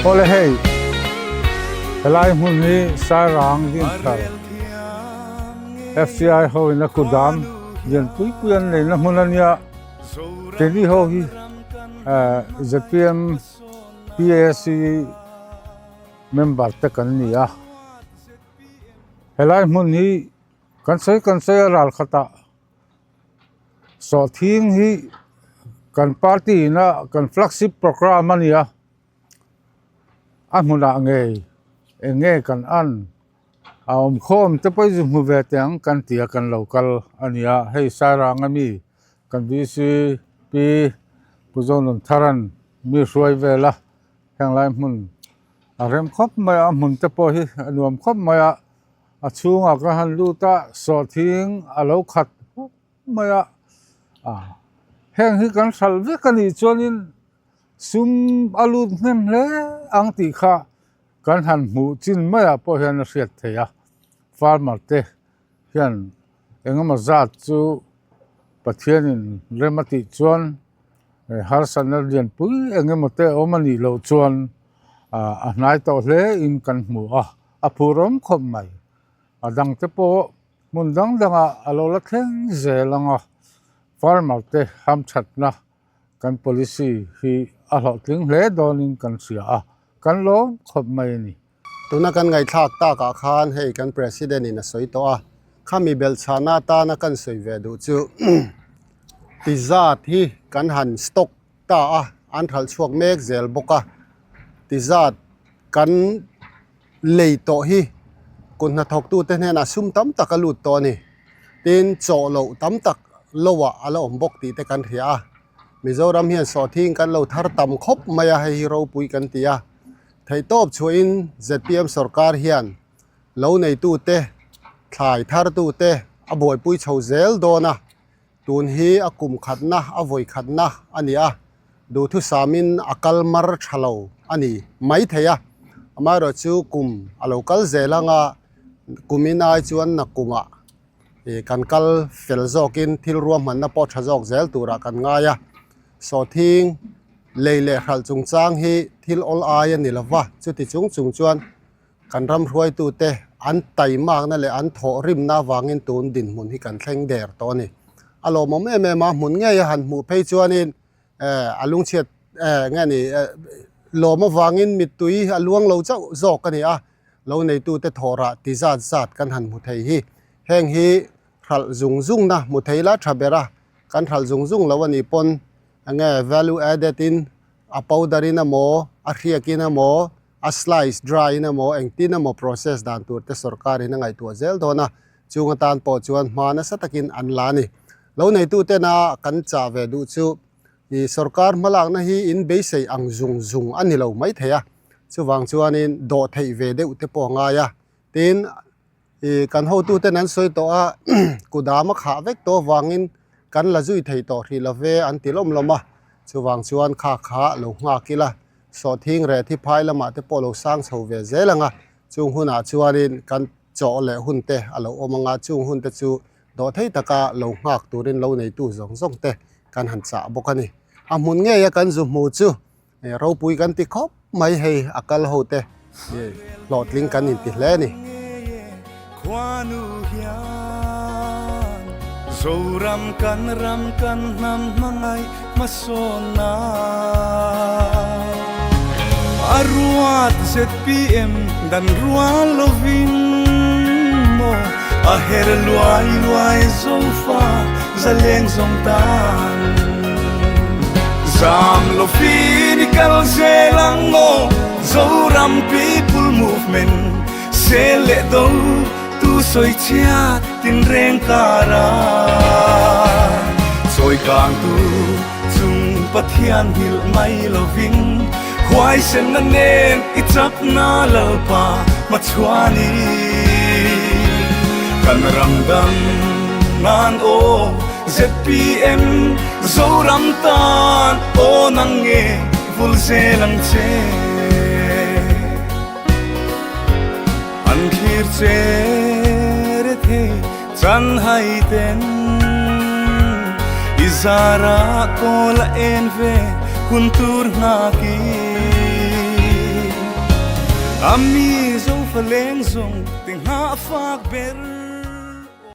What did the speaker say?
Awle hei, helai hmun hi Sairang Dinthar FCI ho in a kudam lian pui pui an neihna hmun a nia. Keini ho hi ZPM PAC member te kan ni a. Helai hmun hi kan sawi kan sawi a ral khatah Sawhthing hi kan party ina kan flagship programme a ni a, a hmunah ngei eng nge kan an a awm khawm te pawh hi zu hmu ve teh ang kan ti a kan lo kal a ni a, hei Sairang ami kan VCP Pu Zonunthara'n mi hruai vel a, henglai hmun a rem khawp mai a, a hmun te pawh hi a nuam khawp mai a. A chhungah ka han lut a, sawhthing a lo khat huk mai a, ah heng hi kan hralh vek a nih chuanin sum a lut hnem hle ang tih kha kan han hmuh chin maiah pawh hian a hriat theih a, farmer te hian engemaw zat chu Pathianin rem a tih chuan harsatna lianpui engemaw te awm a nih loh chuan ah a hnai tawh hle in kan hmu a. A phurawm khawp mai. A dang te pawh hmun dang dangah a lo la thleng zel ang a, farmer te hamthatna kan policy hi a hlawhtling hle dawnin kan hria a, kan lawm khawp mai a ni. Tuna kan ngaihthlak takah khan hei kan President in a sawi tawh a, khami belhchhahna atana kan sawi ve duh chu ti zat hi kan han stock ta a, an hralh chhuak mek zel bawk a, ti zat kan lei tawh hi kut hnathawktute hnenah sum tam tak a lut tawh a ni. Tin, chaw loh tam tak loah a la awm bawk tih te kan hria a. Mizoram hian sawhthing kan lo thar tam khawp mai a, hei hi ropui kan ti a. Theihtawp chhuahin zpm sorkar hian lo neitute, thlai thartute a buaipui chho zel dawn a. Tun hi a kum khatna, a vawi khatna a ni a, duhthusamin a kal mar tha lo a ni mai thei a. Amaherawhchu kum a lo kal zel anga kumin ai chuan nakumah ih kan kal fel zawkin thil ruahmanna pawh tha zawk zel turah kan ngai a. Sawhthing lei leh hralh chungchang hi thil awl ai a ni lova, chuti chung chung chuan Kan ram hruaitute an taimakna leh an thawhrimna avangin tun dinhmun hi kan thleng der tawh a ni. A lawmawm em em a, hmun ngei a han hmuh phei chuanin a lungchhiat nge ni lawm avangin mittui a luang lo chauh zawk a ni a, lo neitute thawhrah ti zat zat kan han hmu thei hi. Heng hi hralh zung zungna hmu thei la tha ber a, kan hralh zung zung lo a nih pawn enge value added in a powder in emaw a hriak in emaw a slice dry in emaw engtin emaw process dan tur te sorkar in a ngaihtuah zel dawn a, chung atan pawh chuan hma nasa takin an la a ni. Lo neitu tena kan chah ve duh chu ih sorkar hmalakna hi in beisei ang zung zung a ni lo mai thei a, chuvang chuanin dawh theih ve deuh te pawh a ngai a, tin ih kan hotu ten an sawi tawh a kudam a khah vek tawh avangin kan la zui thei tawh hrih lo ve an ti lawm lawm a, chuvang chuan kha kha lo nghak ila. Sawhthing reh thi phai lamah te pawh lo sang chho ve zel ang a, chung hunah chuanin kan chaw leh hun te a lo awm ang a, chung hun te chu dawhthei taka lo nghak turin lo neitu zawng zawng te kan han chah bawk a ni. A hmun ngeia kan zu hmu chu ropui kan ti khawp mai hei a kal ho te hlawhtling kan inti hle a ni. Khuanu hian Zoram kan ram kan hnam hmangaih hmasawn nan a ruat zpm dan rual lovin maw a her luai luai zofa zaleng zawng tan zam lovin i kal zel ang aw Zoram People Movement Sel leh do tu sawi chhiat tinreng kara chawi kang tu chung Pathian nghilh mai lovin huaisenna nen i chakna Lalpa hmachhuani kan ram dang nan aw zpm Zoram tan aw nang nge vul zel ang che. An thlir che re thei chan hai ten I zara kawl a en ve hun tur nghak i. A mi Zofa leng zawng te nghah fak ber.